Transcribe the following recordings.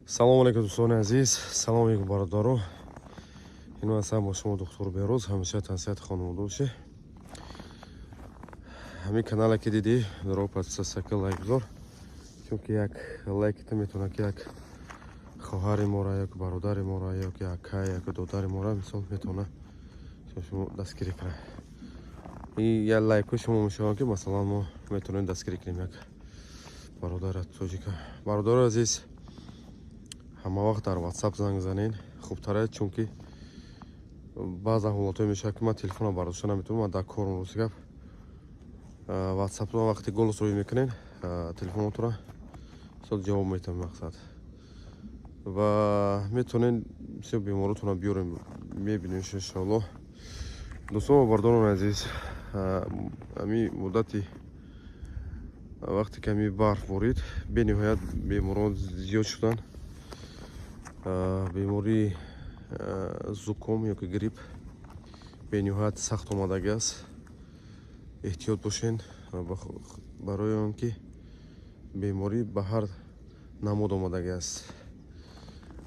Салому алейкум, дӯстони азиз, салому алейкум, бародаро. Ин ҳастам бо шумо, духтур Бероз. Ҳамеша тансиҳати хонавода боше. Ҳамин канале ки дидӣ, даро подписаться ка, лайк гузор, чунки як лайкита метавонад, ки як хоҳари моро ё бародари моро ё ки ака ё додари моро, мисол, метавонад шумо дастгирӣ кунад. И як лайкҳои шумо мешавад, ки масалан мо метавонем дастгирӣ кунем як бародари тоҷика. Бародари азиз, ҳама вақт дар Ватсап занг занед, хубтар аст, чунки баъзан ҳолатҳое мешавад, ки ман телефонро бардошта наметавонам, ман дар корм. Рости гап, Ватсаптон вақте голос рӯй мекунед, телефонотонро мисол ҷавоб метавон мақсад ва метавонед бисёр беморотонро биёрем, мебинем, иншоалло. Дӯстон ва бародарони азиз, ҳамин муддати вақте ки ҳамин барф борид, бениҳоят беморон зиёд шуданд. Бемории зуком ё ки грипп бениҳоят сахт омадагӣ аст. Эҳтиёт бошед, барои он ки беморӣ ба ҳар намуд омадагӣ аст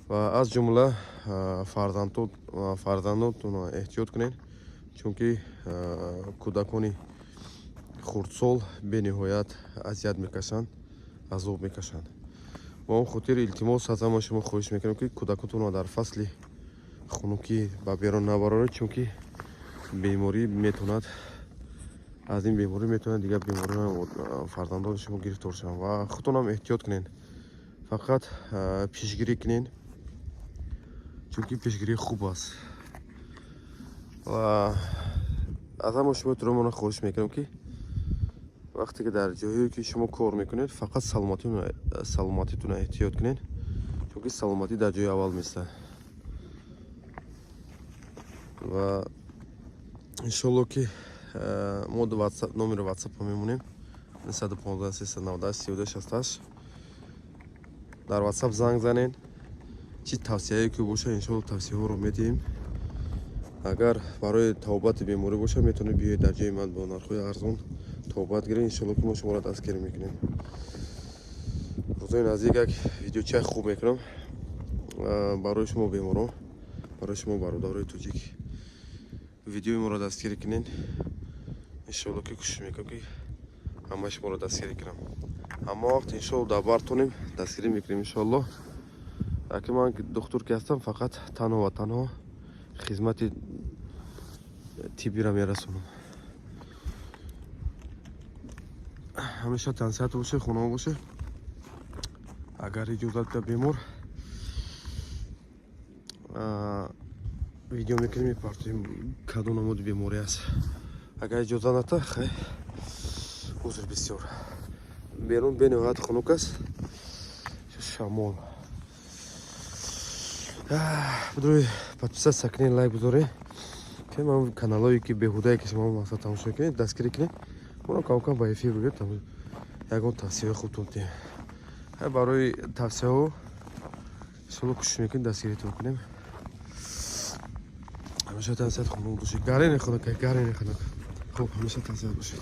ва аз ҷумла фарзандотонро эҳтиёт кунед, чунки кӯдакони хурдсол бениҳоят азият мекашанд, азоб мекашанд. Ба он хотир илтимос аз ҳама шумо хоҳиш мекунем, ки кӯдакотонро дар фасли хунукӣ ба берун набароред, чунки беморӣ метавонад, аз ин беморӣ метавонад дигар беморӣ фарзандони шумо гирифтор шаванд. Ва худтонам эҳтиёт кунед, фақат пешгирӣ кунед, чунки пешгирӣ хуб аст. Ва аз ҳама шумо эҳтиромона хоҳиш мекунам, ки вақте ки дар ҷоҳое ки шумо кор мекунед, фақат саломатитонро эҳтиёт кунед, чунки саломатӣ дар ҷои аввал меистад. Ва иншоалло, ки мо номери Ватсапро мемонем: 915 390 32 68. Дар Ватсап занг занед, чӣ тавсияе ки боша, иншоалло, тавсияҳоро медиҳем. Агар барои табобати беморӣ боша, метавонед биёед дар ҷои ман, бо нархҳои арзон табобат гиред. Иншоалло, ки мо шуморо дастгирӣ мекунем. Рӯзои наздик як видеочаи хуб мекунам барои шумо беморон, барои шумо бародарои тоҷик. Видеои моро дастгирӣ кунед. Иншоалло, ки кӯшиш мекунам, ки ҳамаи шуморо дастгирӣ кунам. Ҳама вақт, иншоалло, дар бартонем, дастгирӣ мекунем, иншоалло. Аки ман духтур ки ҳастам, фақат танҳо ва танҳо хизмати тиббиро мерасонам. Ҳамеша тансиҳат боше, хонао боше. Агар иҷозат да бемор, видео мекунем, мепартоем, кадом намуди беморӣ аст. Агар иҷозат ната, хай, узр бисёр. Берун бениҳоят хунук аст, шамол. Бидури подписаться кунед, лайк гузоред, ки ман каналҳое ки беҳудае ки шумо мақсад тамошо кунед, дастгирӣ кунед. Моро камкам ба эфир бигиред, ягон тавсияҳои хубтон диҳем. Барои тавсияҳо, иншоалло, кӯшиш мекунем, дастгиритон кунем. Ҳамеша тансиҳат, хунук бошед. Гарени хунук, гарени хунук. Хуб, ҳамеша тансиҳат бошед.